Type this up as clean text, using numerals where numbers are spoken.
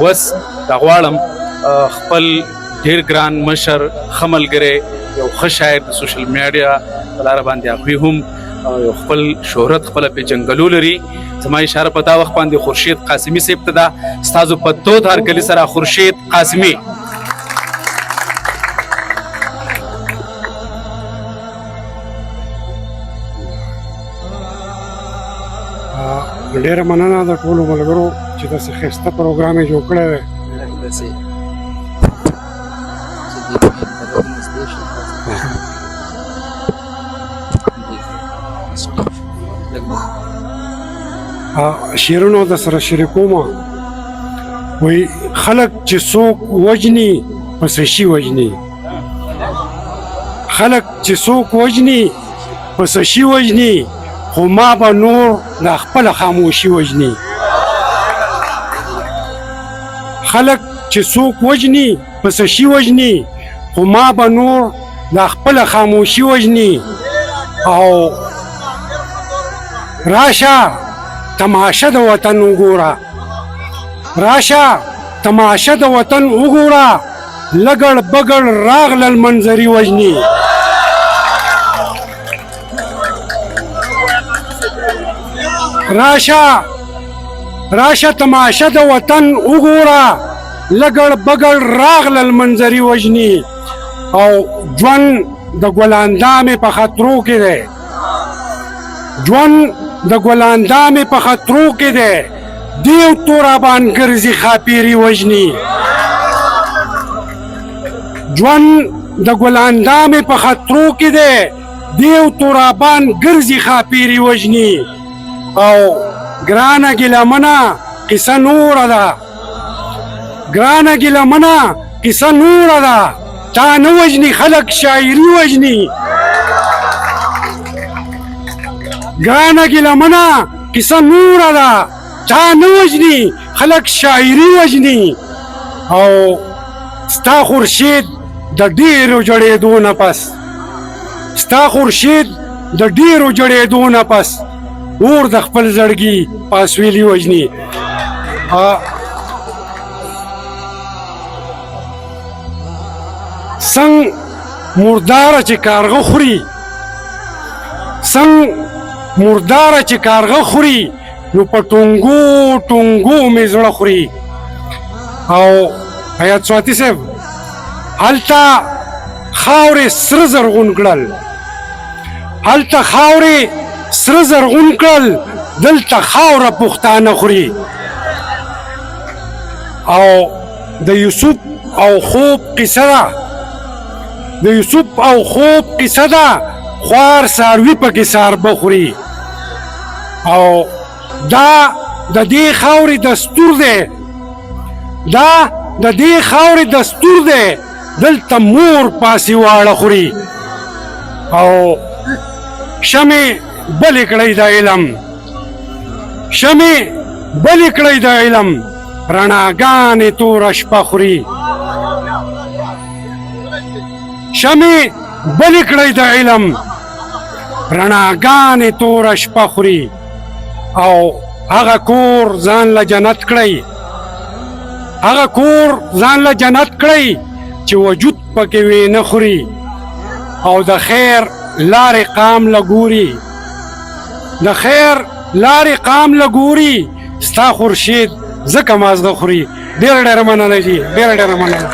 وس دا غواړم خپل ډیر ګران مشر، ښه ملګری، یو ښه شاعر، د سوشل میډیا په لاره باندې هغوی هم یو خپل شهرت، خپله پېژندګلو لري. زما اشاره په دا وخت باندې خورشید قاسمي صاحب ته ده. ستاسو په تود هرکلي سره خورشید قاسمي. ډېره مننه د ټولو ملګرو چې داسې ښایسته پروګرام یې جوړ کړی دی. شعرونه د سره شریکوم. وایي خلک چې څوک وژني په څه شي وژني، خلک چې څوک وژني په څه شي وژني، خو ما به نور د خپله خاموشي وژني. خلک چې څوک وژني په څه شي وژني، خو ما به نور د خپله خاموشي وژني. او راشه تماشه د وطن وګوره، راشه تماشه د وطن وګوره، لګړ بګړ راغلل منظري وژني. راشه راشه تماشه د وطن وګوره، لګړ بګړ راغلل منظري وژني. او ژوند د ګلاندامې په خطرو کې دی، ژوند د ګلاندامې په خطرو کې دی، دیو تورابان ګرځي خاپیري وژني. ژوند د ګلاندامې په خطرو کې دی، دیو تورابان ګرځي خاپیري وژني. او ګرانه ګیلهمنه قصه نوره ده، ګرانه ګیلهمنه قصه نوره ده، تا نه وژني خلک شاعري وژني. ګرانه ګیلهمنه قصه نوره ده، تا نه وژني خلک شاعري وژني. او ستا خورشید د ډېرو جړېدو نه پس، ستا خورشید د ډېرو جړېدو نه پس، اور د خپل زړګي پاسویلي وژني. څنګه مرداره چې کارغه خوري، څنګه مرداره چې کارغه خوري، نو په ټونګو ټونګو مې زړه خوري. او حیات سواتی صاحب هلته خاورې سره زرغون کړل، هلته خاورې سره زرغون کړل، دلته خاوره پښتانه خوري. او د یوسف او خوب قصه ده، د یوسف او خوب قصه ده، خوار څاروي پکې څاربه خوري. او دا د دې خاورې دستور دی، دا د دې خاورې دستور دی، دلته مور پاسې واړه خوري. او شمې بلې کړئ د علم، شمې بلې کړئ د علم، رڼاګانې توره شپه خوري. شمې بلې کړئ د علم، رڼاګانې توره شپه خوري. او هغه کور ځان له جنت کړئ، هغه کور ځان له جنت کړئ چې وجود پکې وی نه خوري. او د خیر لارې قام له ګوري، د خیر لارې قام له ګوري، ستا خورشید ځکه مازغه خوري. ډېره ډېره مننه جي، ډېره ډېره مننه.